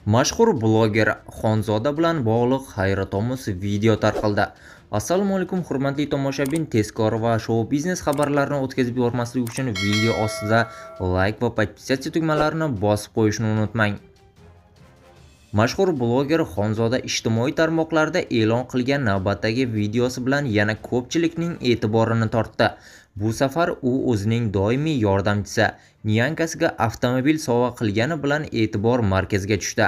Mashhur bloger Xonzoda bilan bog'liq hayratomuz video tarqaldi. Assalomu alaykum, hurmatli tomoshabin, tezkor va shou biznes xabarlarini o'tkazib yubormaslik uchun video ostida like va подписаться tugmalarini bosib qo'yishni unutmang. Mashhur bloger Xonzoda ijtimoiy tarmoqlarda e'lon qilgan navbatdagi videosi bilan yana ko'pchilikning e'tiborini tortdi. Bu safar u o'zining doimiy yordamchisi nyankasiga avtomobil sovg'a qilgani bilan e'tibor markaziga tushdi.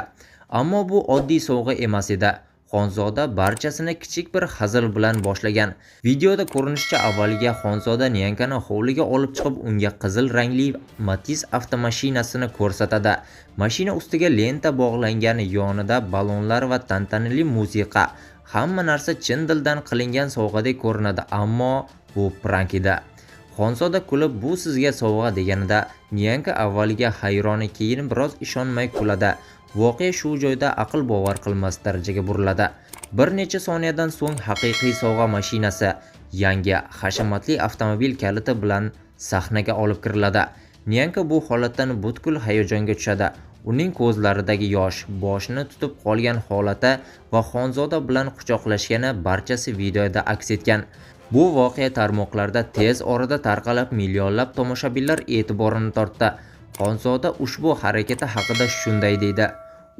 Ammo bu oddiy sovg'a emas edi. Xonzoda barchasini kichik bir hazil bilan boshlagan. Videoda ko'rinishicha, avvaliga Xonzoda nyankani hovliga olib chiqib, unga qizil rangli Matiz avtomashinasini ko'rsatadi. Mashina ustiga lenta bog'langan, yonida ballonlar va tantanali musiqa. Hamma narsa chin dildan qilingan sovg'adek ko'rinadi, ammo bu prank edi. Xonzoda kulib, "Bu sizga sovg'a" deganida, nyanka avvaliga hayroni, keyin biroz ishonmay kuladi. Voqea shu joyda aql bovar qilmas darajaga buriladi. Bir necha soniyadan so'ng haqiqiy sovg'a mashinasi, yangi, hashamatli avtomobil kaliti bilan sahnaga olib kiriladi. Nyanka bu holatdan butkul hayajonga tushadi. Uning ko'zlaridagi yosh, boshini tutib qolgan holati va Xonzoda bilan quchoqlashgani barchasi videoda aks etgan. Bu voqea tarmoqlarda tez orada tarqalib, millionlab tomoshabinlar e'tiborini tortdi. Xonzoda ushbu harakati haqida shunday deydi: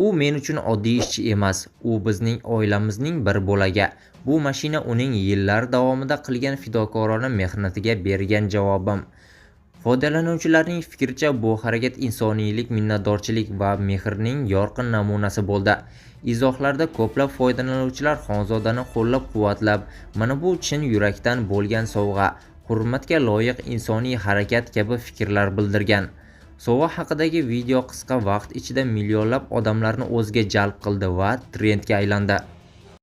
"U men uchun oddiy ishchi emas, u bizning oilamizning bir bo'lagi. Bu mashina uning yillar davomida qilgan fidokorona mehnatiga bergan javobim." Foydalanuvchilarning fikricha, bu harakat insoniylik, minnatdorchilik va mehrning yorqin namunasi bo'ldi. Izohlarda ko'plab foydalanuvchilar Xonzodani qo'llab-quvvatlab, "Mana bu chin yurakdan bo'lgan sovg'a, hurmatga loyiq insoniy harakat" kabi fikrlar bildirgan. Sovg'a haqidagi video qisqa vaqt ichida millionlab odamlarni o'ziga jalb qildi va trendga aylandi.